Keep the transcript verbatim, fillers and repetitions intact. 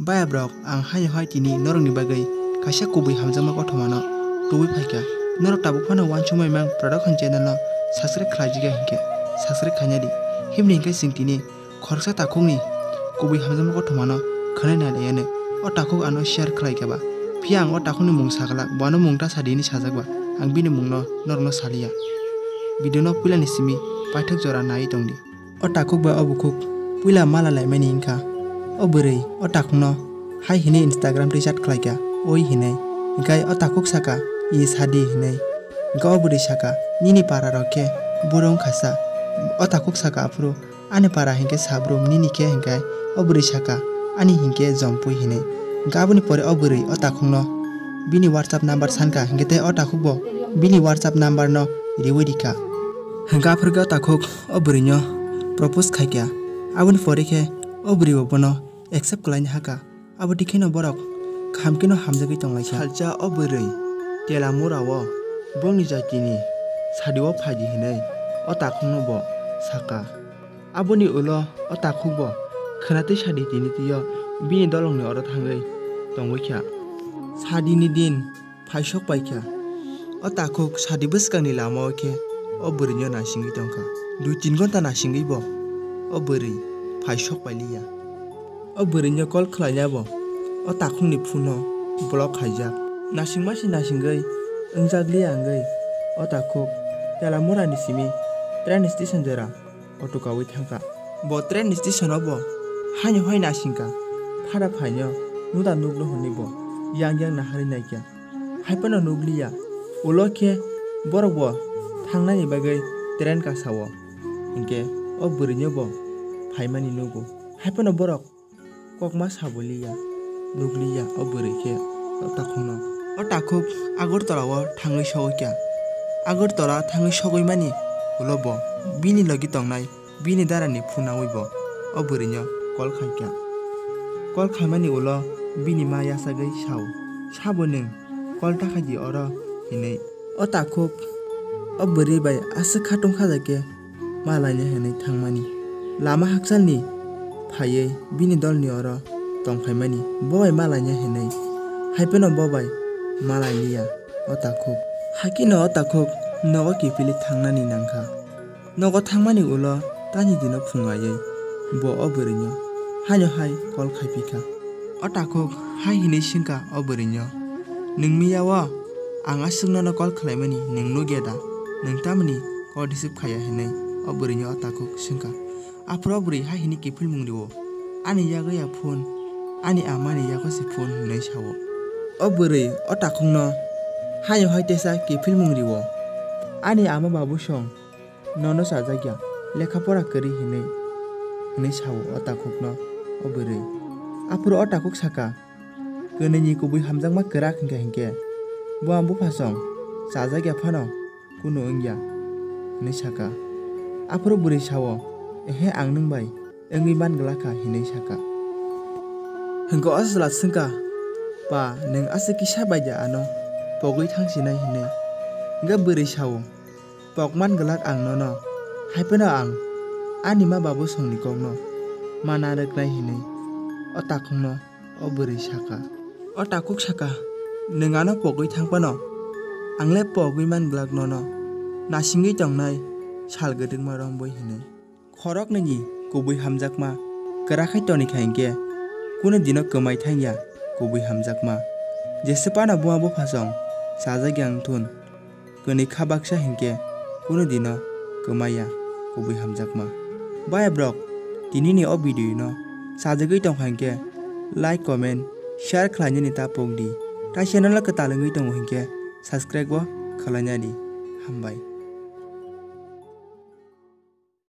Baya borok, ang haino hai tini norokni bagwi kaisa kubui hamjakma kothomano tubui phaikha. Norok tabuk phano Wansukmai Mang Production channel no subscribe khlaijak ya hinkhe subscribe khaina di. Himni hinkhe chwng tini khoroksa takhukni kubui hamjakma kothomano khwnai nai laiyano. O takhuk ano share khlaikha ba. Phiya ang o takhukni mung saglak, bo ano mung ta sadi hinwi sajak ba. Ang bini mungno norokno saliya. Video no puilani simi paithak jora naiwi tongdi. O takhuk bai o bukhuk puila mala laimani wngkha. O bwrwi o takhukno hai hinwi Instagram twi chat khlaikha, "Oi," hinwi. Hinkhe o takhuk saka, "I sadi," hinwi. Hinkhe o bwrwi saka, "Nini para rok khe buro wngkha sa." O takhuk saka aphuru, "Ani para hinkhe Sabrum, nini khe?" Hinkhe o bwrwi saka, "Ani hinkhe Jompui," hinwi. Hinkhe aboni pore o bwrwi o takhukno bini WhatsApp number sankha, hinkhe tei o takhuk bo bini WhatsApp number no riwi rikha. Hinkhe aphuru khe o takhuk o bwrwino propose khaikha. Aboni pore khe o bwrwi bo bono accept khlaina hakha. Abo dikheno borok kaham kheno hamjagwi tonglaikha. Salsa o bwrwi Telamura o bongni jatini sadi o phaidi hinwi o takhukno bo sakha. Aboni ulo o takhuk bo khwnatwi sadi tini twi o bini dolongni oro thangwi tongwi kha. Sadini din phaisok paikha. O takhuk sadi bwskangni lama o khe o bwrwino nasingwi tongkha. Dui tin ghonta nasingwi bo o bwrwi phaisok pailiya. O bwrwino call khlaina bo o takhukni phone no block khaijak. Nasingma se nasingwi wngjakliya wngwi o takhuk Telamurani simi train station jora auto kawi thangkha. Bo train station o bo haino hai nasingkha. Phada phaino nuda nuklo hwnwi bo yang yang naharwi naikha. Hai phano nukliya. Ulo khe borok bo thangnani bagwi train kasao. Hinkhe o bwrwino bo phaimani nugo. Hai phano borok kokma sabo liya, nukliya o bwrwi khe o takhukno. O takhuk Agartala o thangwi sogwi kha. Agartala thangwi sogwi mani ulo bo bini logi tongnai bini darani phone nawi bo o bwrwino call khaikha. Call khaimani ulo bini ma yachagwi sao, "Sabo nwng? Call ta khaidi oro," hinwi. O takhuk o bwrwi bai aswk khatung khajakhe ma laina hinwi thangmani. Lama hakchalni phaiwi bini dolni oro tongphaimani, bo bai ma laina hinwi. Hai phano bo bai ma lailiya o takhuk. Hakhe no o takhuk nogo kiphilwi thangnani nangkha. Nogo thangmani ulo tani dino phung aiwi bo o bwrwino haino hai call khaiphikha. O takhuk hai hinwi swngkha o bwrwino, "Nwng miya o ang aswk nono call khlaimani nwng nukya da? Nwng tamoni call receive khaiya?" hinwi o bwrwino o takhuk swngkha. Aphuru o bwrwi hai hinwi kiphilmung rio, "Ani yagwi ya phone, ani amani yago se phone," hinwi sao. O bwrwi o takhukno haino hai teisa kiphilmung rio, "Ani ama babu song nono chajakya, lekha pora kwrwi hinwi," hinwi sao o takhukno o bwrwi. Aphuru o takhuk saka, "Kwnwini kubui hamjakma kwrak hinkha hinkhe buma buphasong chajakya phano kunu wngya," hinwi saka. Aphuru bwrwi sao, "Ehe, ang nwng bai wngwi man glak kha," hinwi saka. Hinkhe o chwla swngkha, "Pa, nwng aswk kisa bai de ano pogwi thangsinai?" hinwi. Hinkhe bwrwi sao, "Pokman glak ang nono, hai phano ang ani ma babu songni kokno ma narwknai," hinwi o takhukno o bwrwi saka. O takhuk saka, "Nwng ano pogwi thang phano ang le pogwi man glak nono, nasingwi tongnai sal gwdwkma rombwi," hinwi. Khoroknwini kubui hamjakma kwrak khai toni kha hinkhe kunu dino kwmai thangya kubui hamjakma. Jesa phano buma buphasong chajakya wngthun, kwnwi kha baksa hinkhe kunu dino kwmaiya kubui hamjakma. Baya borok, tinini o video no sajagwi tongkha hinkhe like, comment, share khlainani ta pokdi. Tai channel o kwtal wngwi tongo hinkhe subscribe bo khlainani. Hambai.